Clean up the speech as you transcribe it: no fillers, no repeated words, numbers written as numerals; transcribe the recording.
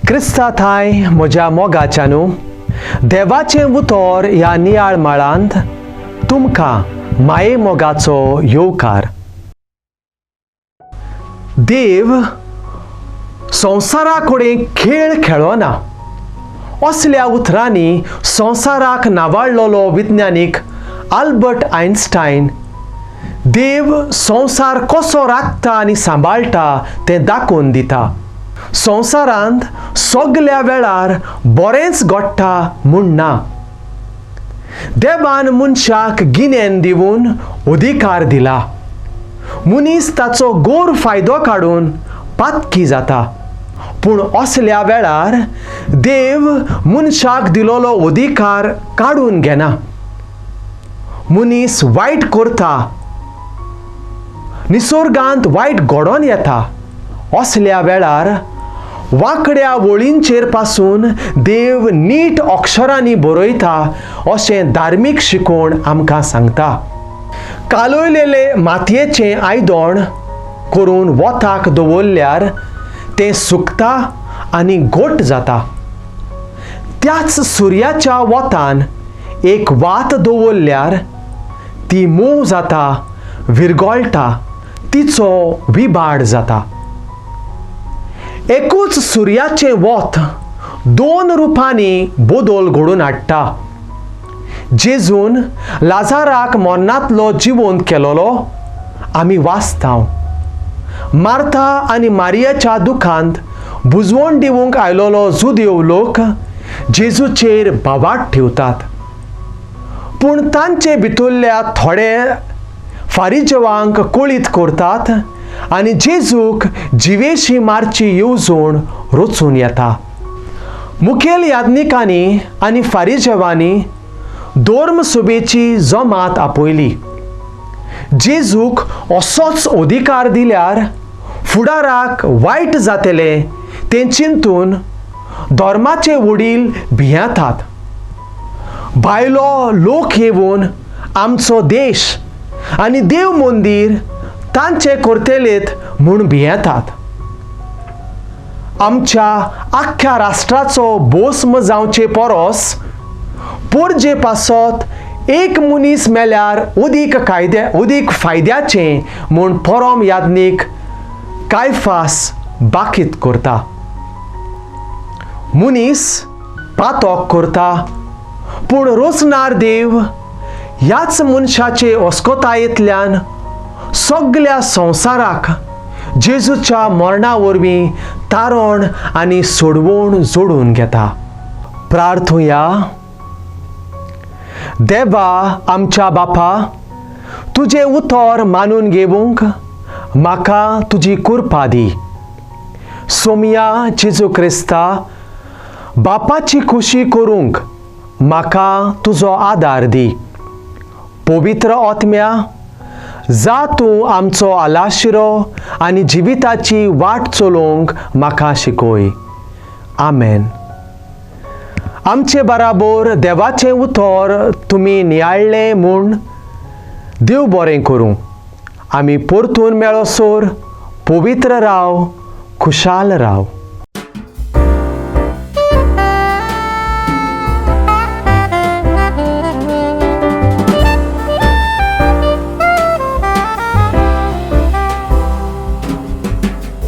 क्रिस्ता थांय म्हज्या मोगाच्यानू देवाचें उतर ह्या नियाळ माळांत तुमकां माये मोगाचो येवकार. देव संवसारा कडेन खेळ खेळना असल्या उतरांनी संवसाराक नावाडलेलो विज्ञानीक आल्बर्ट आयन्स्टायन देव संवसार कसो राखता आनी सांबाळटा तें दाखोवन दिता. संवसारांत सगल्या वेळार बरेंच घडटा म्हूण ना. देवान मनशाक गिन्यान दिवन अधिकार दिला. मनीस ताचो गोर फायदो काडून पातकी जाता, पूण असल्या वेळार देव मनशाक दिलोलो अधिकार काडून घेना. मनीस वायट करता, निसर्गांत वायट घडोवन येता. असल्या वेळार वांकड्या वळींचेर पासून देव नीट अक्षरांनी बरयता अशें धार्मीक शिकवण आमकां सांगता. कालयलेले मातयेचें आयदण करून वताक दवरल्यार तें सुकता आनी घट जाता. त्याच सुर्याच्या वतान एक वात दवरल्यार ती मोव जाता, विरगळटा, तिचो विबाड जाता. एकूच सुर्याचें वत दोन रुपांनी बदल घडोवन हाडटा. जेजून लाजाराक मरणांतलो जिवंत केलोलो आमी वाचता. मार्था आनी मारियाच्या दुखांत बुजवण दिवंक आयलोलो जुदेव लोक जेजूचेर भावाट ठेवतात, पूण तांचे भितरल्या थोडे फारिजेवांक कळीत करतात आनी जेजूक जिवेशी मारची येवजण रचून येता. मुखेल याज्ञिकांनी आनी फारिजेवांनी धर्म सभेची जमात आपयली. जेजूक असोच अधिकार दिल्यार फुडाराक वायट जातलें तें चिंतून धर्माचे वडील भियेतात. भायलो लोक येवन आमचो देश आनी देव मंदीर तांचे करतलेत म्हूण भियेतात. आमच्या आख्ख्या राष्ट्राचो भोस्म जावचे परस पोरजे पासत एक मनीस मेल्यार अदीक कायद्या अदीक फायद्याचें म्हूण परम याज्ञीक कायफास बाकीत करता. मनीस पातोक करता, पूण रोचणार देव ह्याच मनशाचे अस्कोतायेंतल्यान सगल्या संवसाराक जेजूच्या मरणा वरवीं तारण आनी सोडवण जोडून घेता. प्रार्थुया. देवा आमच्या बापा, तुजें उतर मानून घेवंक म्हाका तुजी कृपा दी. सोमया जेजू क्रिस्ता, बापाची खुशी करूंक म्हाका तुजो आदार दी. पवित्र आत्म्या, जा तूं आमचो आलाशिरो आनी जिविताची वाट चलोवंक म्हाका शिकय. आमेन. आमचे बराबर देवाचें उतर तुमी नियाळ्ळें म्हूण देव बरें करूं. आमी परतून मेळोसर पवित्र राव, खुशाल राव.